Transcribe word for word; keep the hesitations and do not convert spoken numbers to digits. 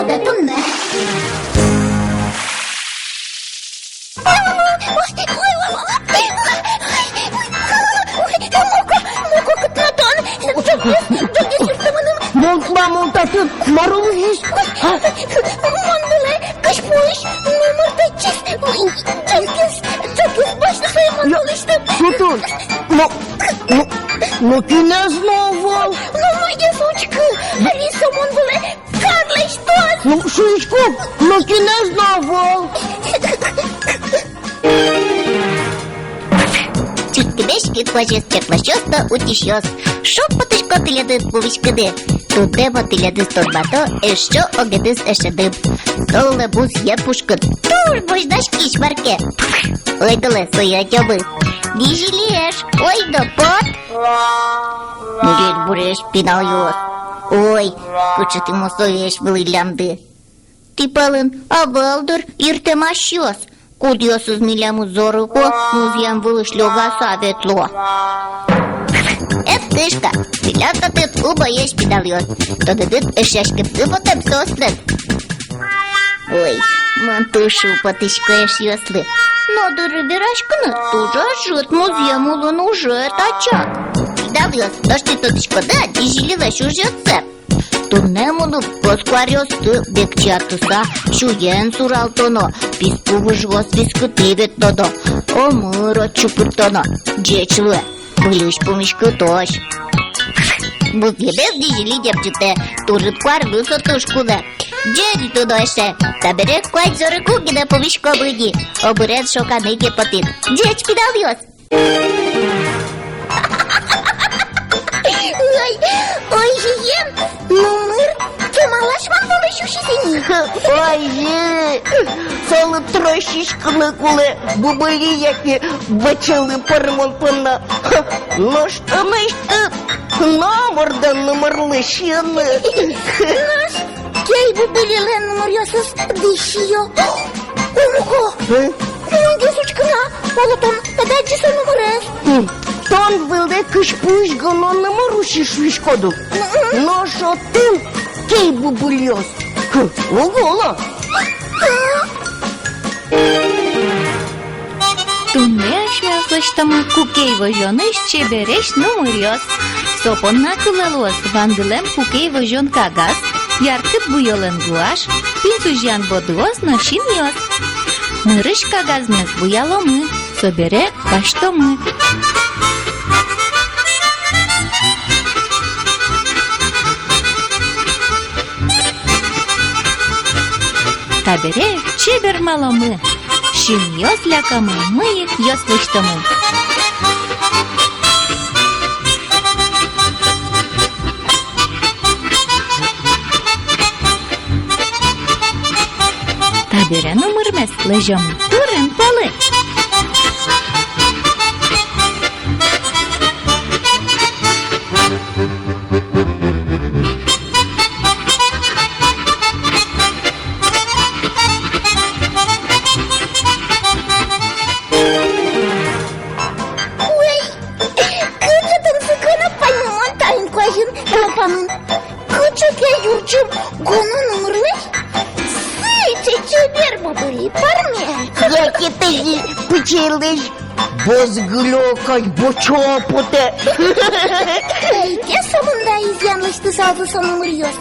Да туннэ. Ой, ой, ой, ой, ой, ой, ой, ой, муко, муко, кытын тон? Ӝоггес, ӝоггес юртты мыным. Мон, мон татын, мар луиз? Ой, а? Мон вылэ кызьпуысь нумыр тэтчиз. Ой, ӝоггес, ӝоггес басьтэ сое мон вылысьтым. Татын, но, но, но кинэз но ӧвӧл. Но мыйгес учкы, али со мон вылэ кар лэсьтоз. Ну, шуисько, но кинэз но ӧвӧл. Чиккыдэ-секыт куазез чакласьёс но утисьёс. Шумпотӥсько тӥледын пумиськыны. Туннэ мон тӥледыз тодмато эшшо огеныз эшеным. Со луэ музъем пушкын туж возьдаськись, мар ке. Ойдолэ сое ӧтёмы. Дизили эш, ойдо пот. Ӟечбуресь, пиналъёс. Ой, кыӵе тӥ мусо весь вылӥллямды. Тӥ пӧлын ӧвӧл дыр иртэмасьёс, кудъёсыз милемыз зорыко музъем вылысь лёгаса ветло. Эт кышка, милям татын умоесь пиналъёс. Тодыны, эшъяськыны потэм соослэн. Ой, мон туж шумпотӥсько эшъёслы. Но дыр вераськыны туж ӧжыт, музъем улын ужез ачак. Пиналъёс, нош тӥ тодӥськоды-а Дизилилэсь ужъёссэ? Туннэ мыным кӧскуаръёсты бекчиятыса сюен суралтоно, писпу выжыос вискытэ ветлоно, омыр отчы пыртоно. Ӟеч луэ, выльысь пумиськытозь. Музъемез Дизили небӟытэ, турын-куарлы со туж кулэ. Ӟеч дуно эше, табере куать зорыку гинэ пумиськомы ини, омырен шоканы ке потӥд. Ӟеч, пиналъёс! Ой, ой, озьыен, нумыр кемалась мон вылысь усиз ини. Ой, солы трос сиськыны кулэ, бубыли яке бӧчелы пӧрмон понна. Нош тынэсьтыд номыр да нумырлы сиыны. Нош кей бубылилэн нумыръёсыз дӥсь сиё. Ой, муко! Э? Мынгес учкы на, оло, тон ӧд адӟы со нумырез. М, тон вылэ кызьпуысь гинэ нумыр усиз шуиськод ук. М-м. Нош отын кей бубылиос. Хм, уг уло. Туннэ асьмеос лэсьтомы кукей возёнысь чебересь нумыръёс. Со понна кулэ луоз вандылэм кукей возён кагаз, яркыт буёлэн гуашь, пинь сузян бодыос но синъёс. Нырысь кагазмес буяломы, собере басьтомы. Табере чебермаломы. Синъёс лякомы, мыйыкъёс лэсьтомы. Табере нумырмес лэзёмы турын пӧлы. Ой, кыӵе тунсыко но паймымон таин куазьын малпамын. Кыӵе ке юрӟым гоно нумырлэсь сыӵе чебер бубыли пӧрме. Яке тазьы пыӵейлэсь бызгылё кадь бочо потэ. Эй, ке сомында изъян лэсьтысалзы со нумыръёс.